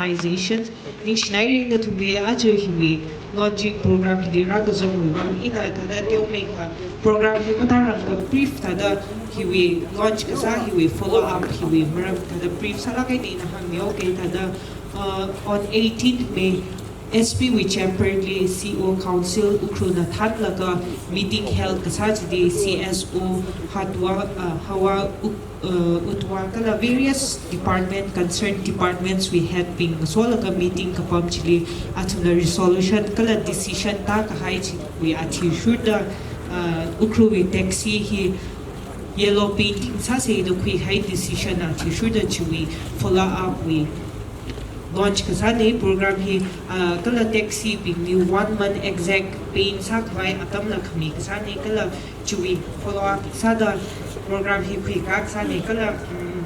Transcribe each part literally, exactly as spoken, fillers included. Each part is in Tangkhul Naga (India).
Organization, ningshinaira nathumli aja hiwui launching program hili rākazangwui vang ina thāda teomeikha program hi mathālāka brief thāda hiwui launch kasā hiwui follow up hiwui maram thāda brief sālāk eina ina hāngmihaoki thāda, uh, on eighteenth May, S P wui chamber li C O Council Ukhrulna thānlaga meeting held kasā chili C S O Hatwa, uh, Hawa Uk-, uh, Utwa kala various department, concerned departments wui head bing ngasolaga meeting kapam chili athumna resolution kala decision tākahai chiwui athishurda, uh, Ukhrulwui taxi hi yellow painting sāsei da khuihai decision athishurda chiwui follow up wui launch kasāna program hi, ah, kala taxi bingli one month exact paint sākhavai atamla khami kasāna kala chiwui follow up sāda program hi khuikā kasāna kala, mm,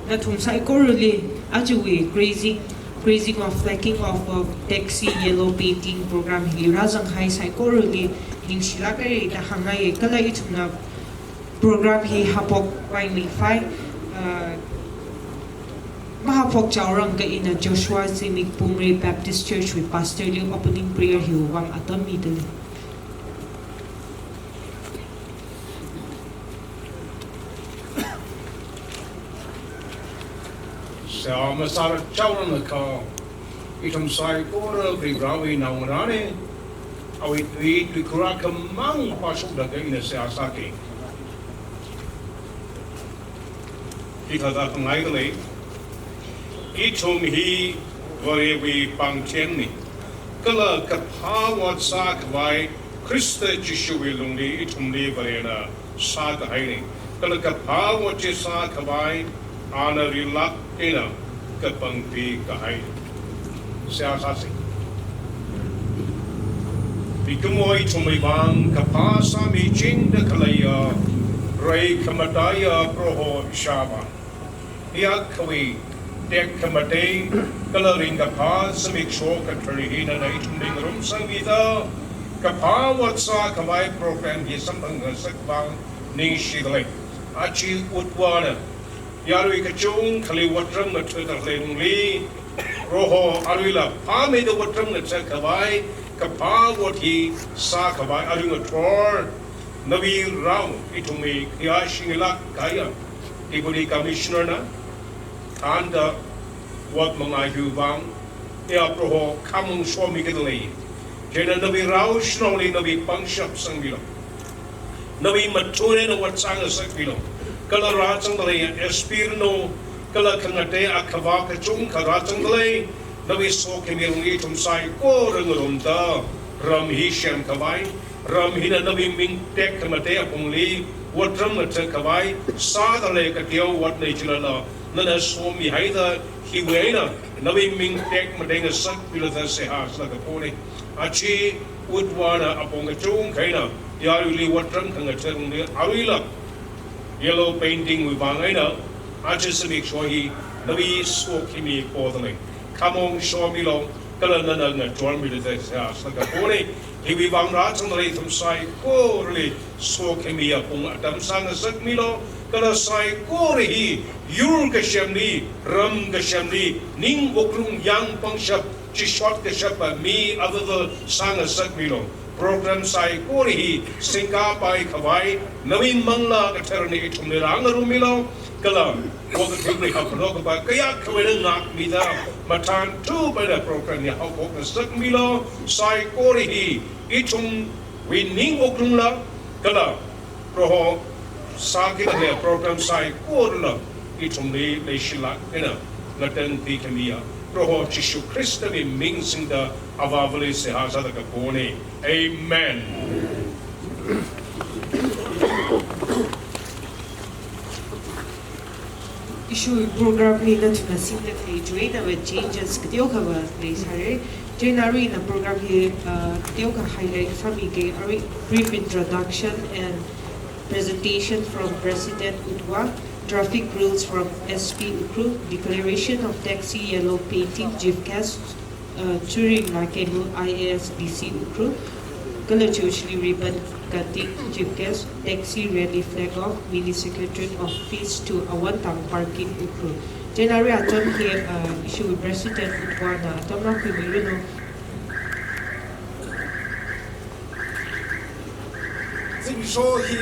nathum saikorali ajawui crazy, crazy of flagging of, of taxi yellow painting program hi rāzanghai saikorali ningshilāk haira da hāngngaiya kala ithumna program hi haophok paimei phai, uh, mahaophok chaorangakha ina Joshua Zimik Pumrei Baptist Church wui pastor li opening prayer hiwui vang atam midalei. Seihā masāra chaorangakha, ithum saikora Varivarāwui naongarāna, awui tui, tuikhur akhamang pāshokda kha ina seihā sāki. Hithāda hāngngaidalei, ithum hi Varewui pāngchenna, kala kaphā ot sākhavai Khrista Jishuwui lungli ithumli Varena sākahaina, kala kaphā ot chi sākhavai ana rilāk eina kapangpi kahai. Seihā sāsa. Mikumo ithumwui vang kaphā sāmichingda khaleiya, rai khamataiya Proho Ishāvā, hi akhawui tekhamatei kala ringkaphā zimiksho kathara hi nana ithumli ngarumsangmida, kaphā ot sākhavai program hi samphang ngasak vang ningshidalei. Aja Utvāna yarui kachungkhali otram ngathada khalei lungli, Proho aruila phāmeida otram ngathakhavai, kaphā ot hi sākhavai arui ngathor, nawui rao ithumwui khayāshingilāk kahaiya Deputy Commissioner na thānda ot mangā hiwui vang, ya Proho khamong shomikidalei. Chieina nawui rao shanaoli nawui pangshap sangmilu. Nawui mathun eina ot sāngasakmilu. Kala rāzangdalei S P ranu, kala khangatei akhavā kachungkha rāzangdalei, nawui sokhami lungli ithum saikora ngarumda, ram hi semkhavai, ram hina nawui ming tekhamatei apongli otram ngathakhavai sādalei, kateo otna chilala nana somihaida, hiwui eina nawui ming tekmatei ngasakmilu da seihā sālāk kapona. Aja Utvāna apong kachungkha eina yaruili otram khangatha lungli aruila yellow painting wui vang eina aja zimiksho hi nawui sokhami podalei. Khamong shomilu, kala nana ngachonmilu da seihā sālāk kapona. Hiwui vang rāzangdalei ithum saikorali sokhami apong atam sāngasakmilu, kala saikora hi yur kasemli, ram kasemli, ning wuklung yang pangshap, chishot kashapa mi avāva sāngasakmilu. Program saikora hi singkapai khavai nawui Manglā Katharana ithumli rāngarumilu, kala okathuili haophok khavai kayākha eina ngākmida, mathānthup eina program hi haophok ngasakmilu. Saikora hi ithumwui ning wuklungla, kala Proho sākida khalei program saikorala ithumli leishilāk eina ngatangkhui khamiya Proho Jishu Khristawui ming singda Avāvali seihā sālāk kapona. Amen. Ishiwui program hi nathumna singda khalei chiwui eina va changes kateokhava leisāra. Chieina arui ina program hi, uh, kateokha highlight sāmige, arui brief introduction and presentation from President Utwa, traffic rules from S P Ukhrul, declaration of taxi yellow painting, chief guest, uh, Churing Lakenu, I A S D C Ukhrul, kala chiwui eina ribbon cutting, chief guest, taxi rally flag off, mini secretariat office to Awantang parking Ukhrul. Chieina arui atam hi, uh, ishiwui President Utwana atam rākhuimiranu. Zimiksho hi,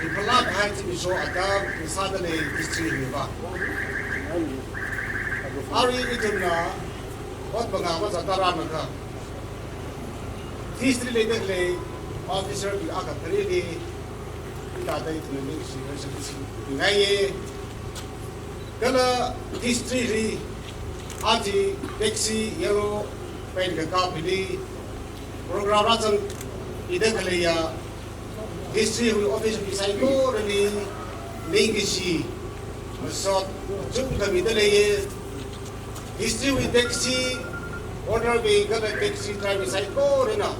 ringphālāk kahai zimiksho atam sāda khalei history hili va. Arui ithumna ot mangā mazatda rānakha, history leida khalei officer bing akha khareli, hithāda ithumna ningshi, ningshi ngaiya. Kala history li, aja taxi yellow paint kakap hili, program rāzangmida khaleiya, history wui officer bing saikorali ningkashi masot chungkha mida leiya. History wui taxi owner bing kala taxi driver saikorana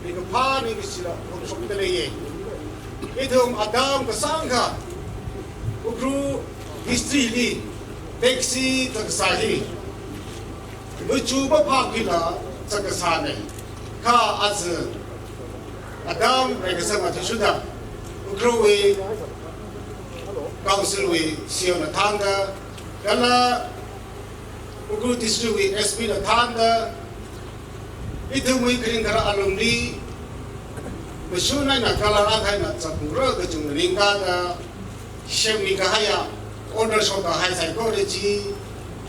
ringkaphā ningkashila phongshokmida leiya. Ithum atam kasāngkha Ukhrul history li taxi zatkasā hi machu maphākhuila zatkasāna. Kha aja atam reikasang athishurda Ukhrul wui council wui C E O na thānda, kala Ukhrul district wui S P na thānda, ithumwui kharing kharā alungli mashun eina kala rākhaina chapura kachungna ringkaphāda semmi kahaiya order shokkahai saikora chi,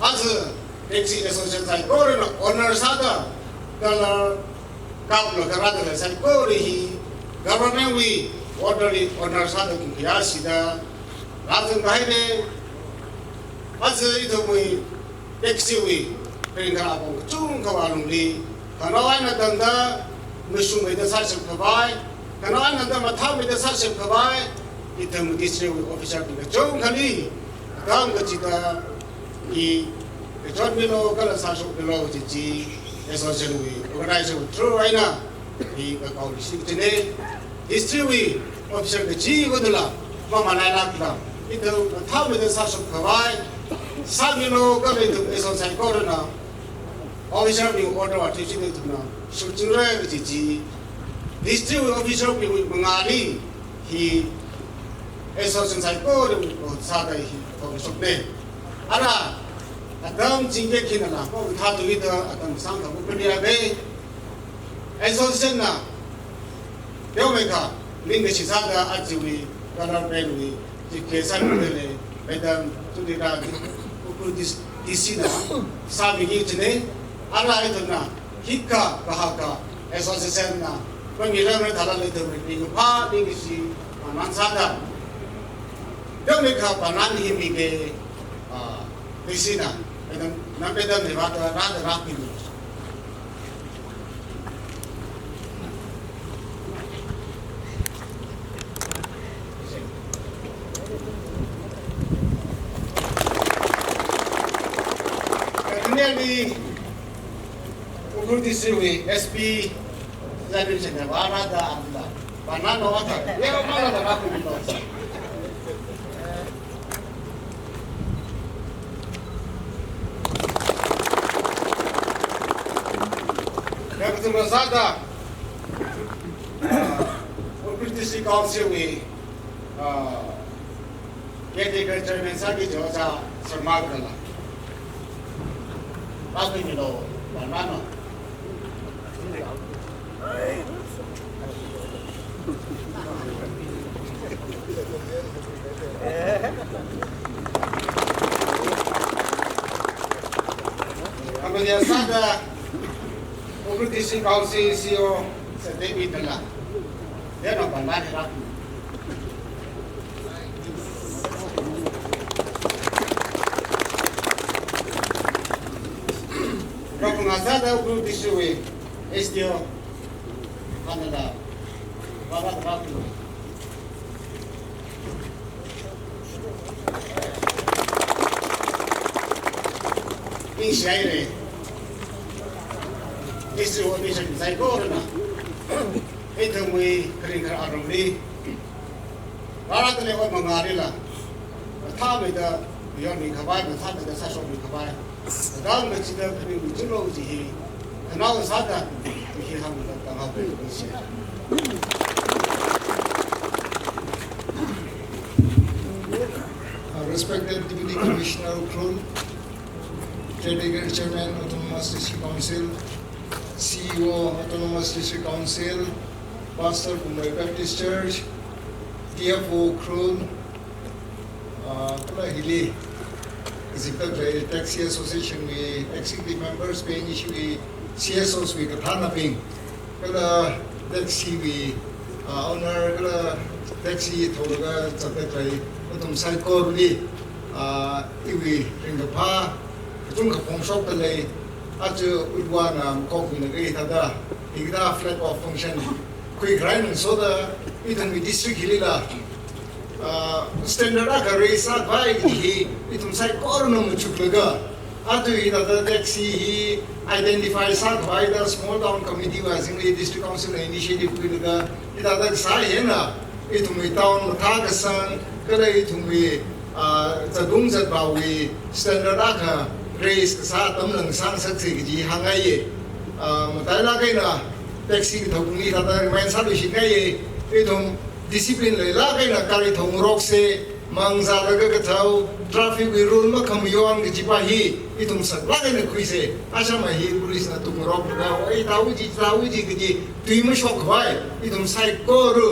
aja taxi association saikorana order sāda, kala kaplaga rāda khalei saikora hi government wui order li order sāda kum khayā shida rāzang kahaina. Aja ithumwui taxi wui kharing kharā apong kachungkha alungli, khanao eina tangda mashungmeida sāshap khavai, khanao eina tangda mathāmeida sāshap khavai, ithum district wui officer bing kachungkhali atam kachida hi kachotmilu kala sāshokmilu kaji chi association wui organizer wui through eina hi kakao leishichinei. History wui officer kachi kudala mamalailākla, ithum mathāmeida sāshap khavai sāmilu kala ithum association saikorana officer bing order athishurda ithumna shokchingra kaji chi, history wui officer bingwui mangāli hi association saikora sāda hi phongshokna. Ara atam chingke khinala ko thātuida atam sāngkha mupuniya be. Association na teomeikha ningkashi sāda ajawui colour paint wui chief guest sāmida khalei Madam Tulira Ukhrul D C na sāmiki kajinei. Ara ithumna hikha kahaka association na pamira mira thala ithum ringphā ningkashi maman sāda teomeikha panan hi mike, ah, D C na, Madam, na Madam ni vāda rāda rākhuilu. Kathaniali Ukhrul District wui S P Zalim Sena vāda rāda amla. Panan no ata. Yeo mala da rākhuilu. Kakathuma sāda, ah, Ukhrul District Council wui, ah, caretaker chairman sāki kaji Ojā Sharma kala. Rākhuimilu, panan no. Kamadia sāda, Ukhrul District Council C E O, Sir David Dala. Dena panan rākhui. Kaphunga sāda Ukhrul District wui S D O, Ananda, Baba Tabaku. Ningshihaira. District official saikorana ithumwui kharing kharar arumli, rāra tale ot mangālila, mathāmeida yonmi khavai, mathāmeida sāshokmi khavai, kadang machida khaning chilo chi hi, khanao sāda, hi hāngda tanghaoki. Ningshi. Uh, respected Deputy Commissioner Ukhrul, Caretaker Chairman Autonomous District Council, C E O Autonomous District Council, Pastor Bumrei Baptist Church, D F O Ukhrul, uh, kala hili kazipda khalei Taxi Association wui executive members, pei nyi shiwui C S Os wui kathānabing, kala taxi wui, uh, owner, kala taxi tholaga zatda khalei nathum saikorali, uh, iwui ringkaphā kachungkha phongshokda lei. Aja Utva na makhokmina kahai thāda, hikathā flag off function khuikharai ngasoda, ithumwui district hilila, uh, standard akha raise sākhavai hi ithum saikorana machuklaga, aja hithāda taxi hi identify sākhavai da small town committee wui azingli district council na initiative khuilaga, hithāda kasā hina, ithumwui town mathākasang, kala ithumwui, ah, zatung zatvāwui standard akha raise kasā atam ngasāngasaksa kaji hāngngaiya. Ah, matailāk eina taxi kathābingli hithāda remind sāluishitngaiya. Ithum discipline leilāk eina gari thongaroksa, mangzālaga kathao, traffic wui rule makhamayon kajipa hi ithum saklāk eina khuisa. Ashama hi police na tukngaroklaga, oi, thao chi, thao chi kaji tui mashokkhavai, ithum saikora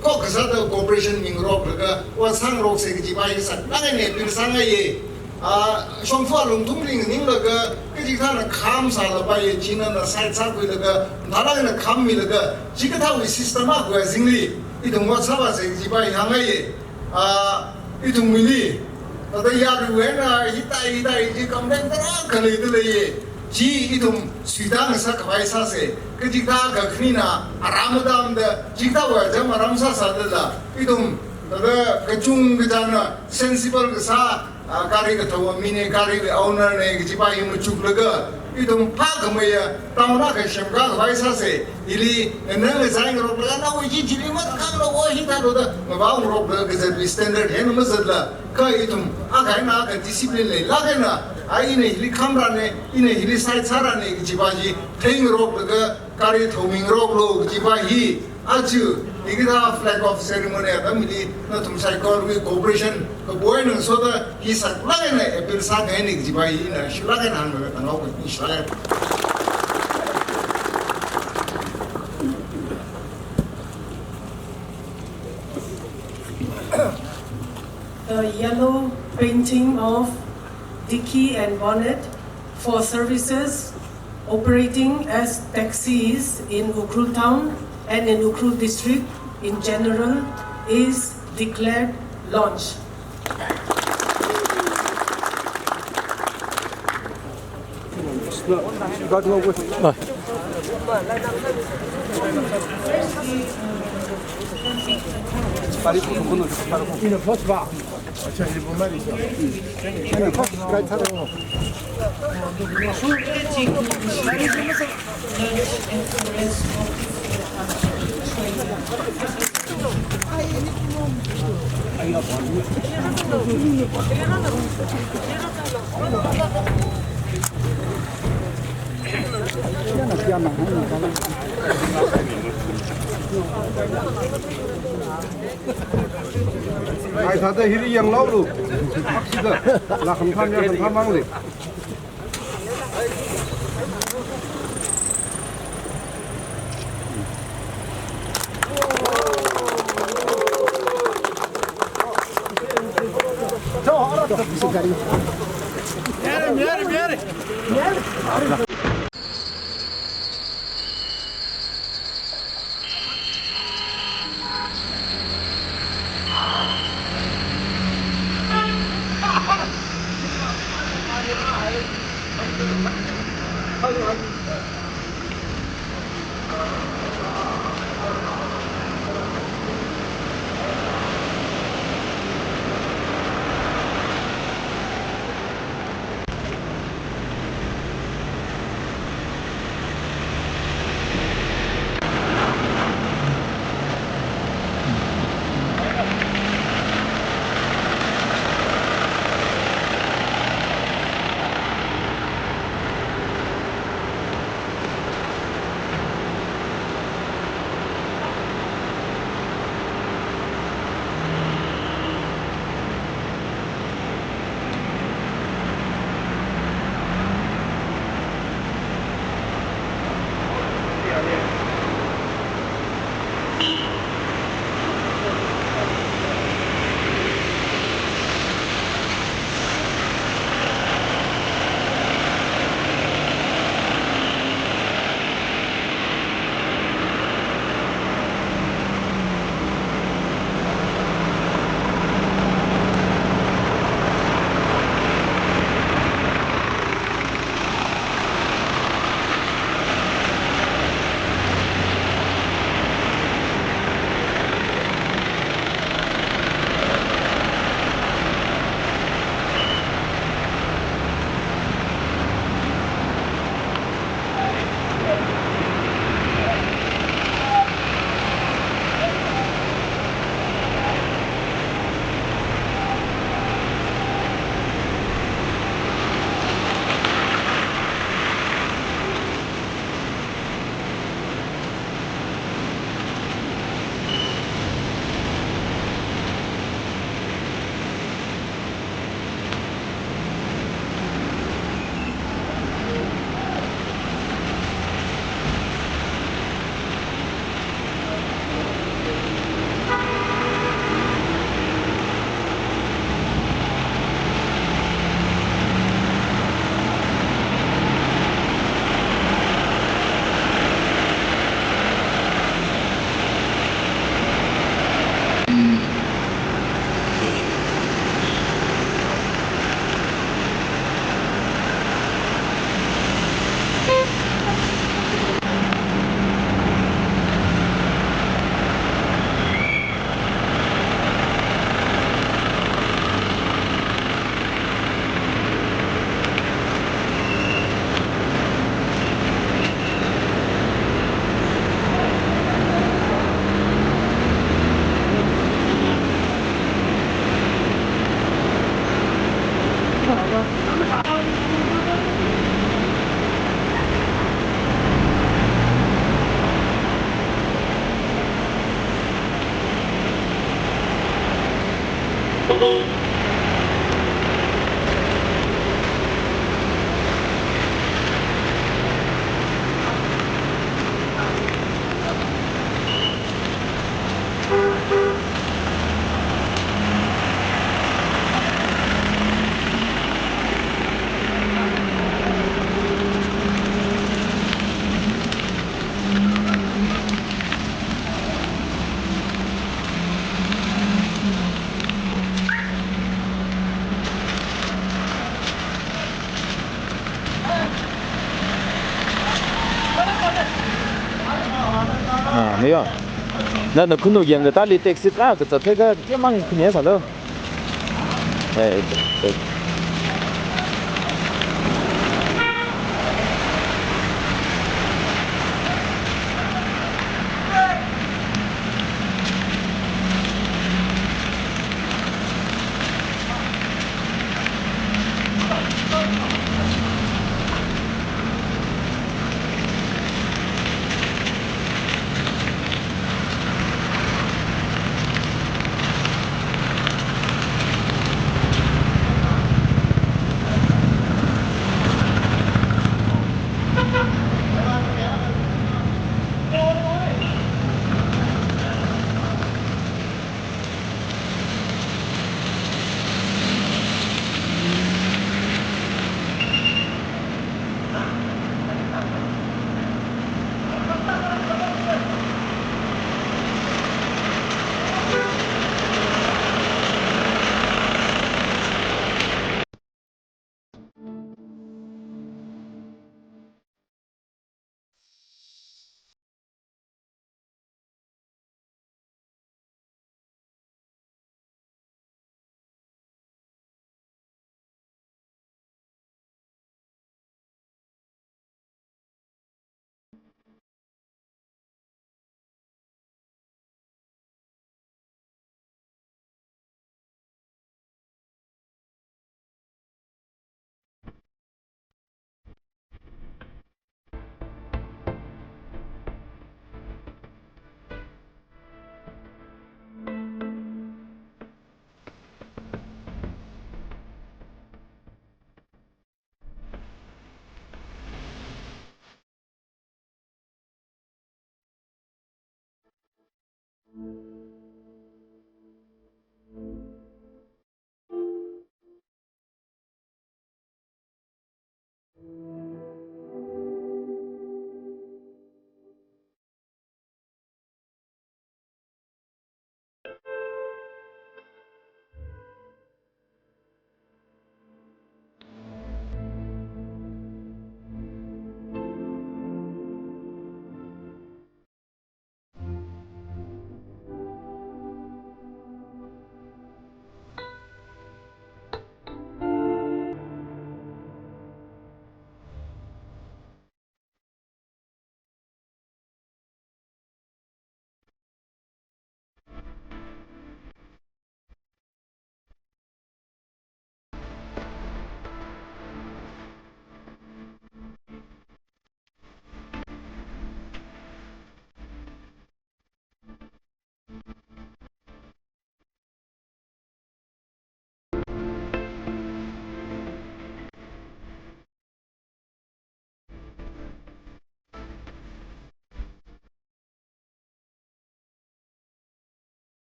khokkha sāda cooperation mingaroklaga ot sāngaroksa kajipa hi saklāk eina appeal sāngaiya. Ah, shongfa lungthungli nganinglaga, kachikathāna kham sālapai, china na side sākhuilaga, tharāna khammilaga, chikathāwui system akhawui azingli ithum ot sāvāsa kajipa hi hāngngaiya. Ah, ithumwuili, thāda yaruiwui eina, hithā hithā chi complain tarākha leida leiya. Chi ithum suitāngasakkhavai sāsa. Kachikathā kakhanina aram atamda, chikathāwui ajam aram sāsādala, ithum, thāda kachungkha china sensible kasā, ah, gari kathāva mina, gari owner na kajipa hi machuklaga, ithum phākhameiya town akha semkakhavai sāsa. Hili nganāngasai ngaroklaga, nawui chi chili matkhamlo, o hithālo da ngavao ngaroklaga kazatwui standard hi mazatla, kha ithum akha eina akha discipline leilāk eina, a ina hili khamrana, ina hili side sārana kajipa chi theingaroklaga, gari thongaroklu kajipa hi, aja hikathā flag off ceremony atamli nathum saikorawui cooperation kapo eina ngasoda hi saklāk eina appeal sāngaina kajipa hi ina shilāk eina hānglaga tanghaoki. Ningshi. The yellow painting of dicky and bonnet for services operating as taxis in Ukhrul town and in Ukhrul district in general is declared launched. Ai, thāda hili yanglu. Sida. Lākham tham, yangkham tham mangli. Ah, niyo. Nana khunu yangda tali taxi tra ka zatthei ka, kemang khuni sālo. Eh, eh.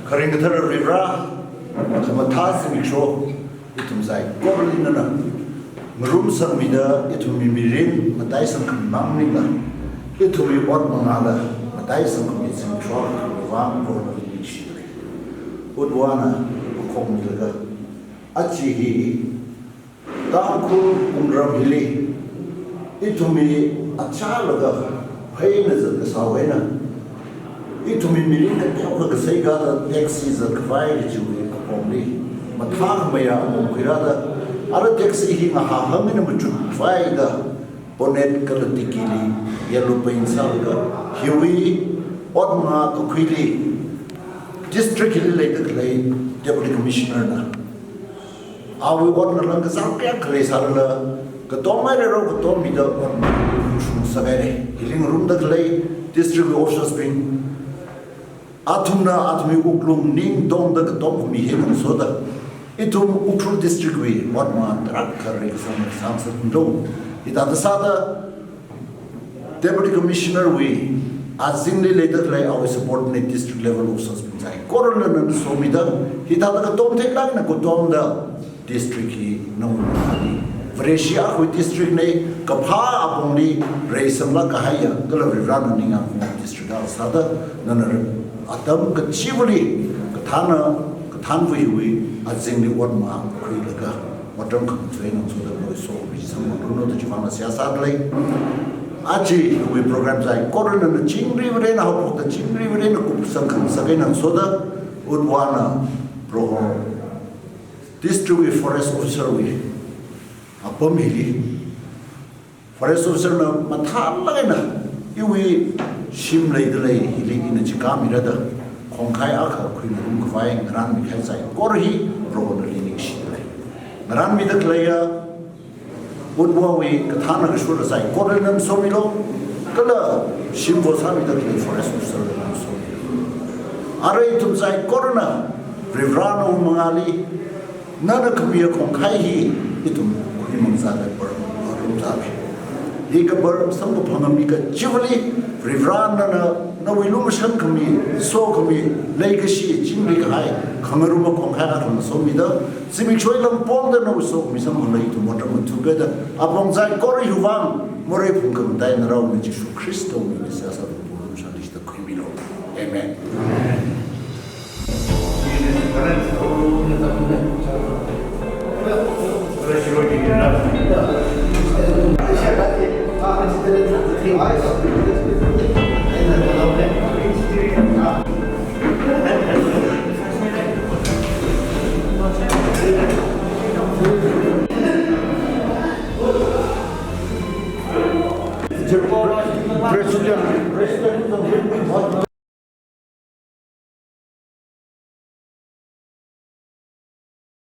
Kharing kathara Varivara, khamathā zimiksho, ithum saikorali nana ngarumsangmida, ithumwui mirin mataisangkhami manglila, ithumwui ot mangāla mataisangkhami zimiksho ithumwui vang korali ningshilei. Otwui vangna pakhommilaga, aja hi Tangkhul wungram hili ithumwui achālaga pheina zatkasā eina, ithumwui mirin kateokha kasai gada taxi zatkhavai kajiwui apongli, Mathākhameiya apong khuirāda, ara taxi hi ngahāhāng eina machut khavai da, bonnet kala diggili yellow paint sālaga, hiwui ot mangā kakhuili district hili leida khalei Deputy Commissioner na, awui otna lang kazang kayākha leisālala, katom hairarao katom mida ot mangā shung sākahaira. Hili ngarumda khalei district officers bing, athumna athumwui wuklung ning tongda katom khami hi ngasoda, ithum Ukhrul District wui ot mangā tarākha reikasang sāngasaklu. Hithāda sāda Deputy Commissioner wui azingli leida khalei awui subordinate district level officers bing saikorala nana somida, hithāda katom theilāk eina katomda district hi nawui mangāli, Vareshi akhawui district na, kaphā apongli reisamlāk kahaiya, kala Varivarana ningyāng kahai district akha sāda, nana atam kachivali kathāna, kathānva hiwui azingli ot mangā khuilaga, otram khangatha ngasoda nawui sokhami samphanglu da chiwui vang seihā sādalei. Aja hiwui program saikorana nana chingri Varena haophokta, chingri Varena kupsang khangasak eina ngasoda, Utva na Proho District wui forest officer wui apam hili, forest officer na mathālāk eina iwui shim leidalei hili ina chikāmira da, khongkhai akha khuingarum khavai ngaranmi kahai saikora hi Prohonali ningshidalei. Ngaranmida khaleiya Utva wui kathāna kashura saikorali nana somilu, kala shim vo sāmida khalei forest officer nana somilu. Ara ithum saikorana Varivarana nawui mangāli nana khamiya khongkhai hi ithum khuimang sāda bar ngarumda lei. Hi kabar samkaphang mi kachivali Varivarana nana nawui lumashan khami, sokhami, leikashi chingri kahai khangaruma khongkhai akha somida, zimiksho langpongda nawui sokhami samphanglala ithum otram ngathākida, apong saikora hiwui vang morei phungkhamataiya naomayara Jishu Khristawui mingli seihā sāda pulum shali da khuimilu. Amen.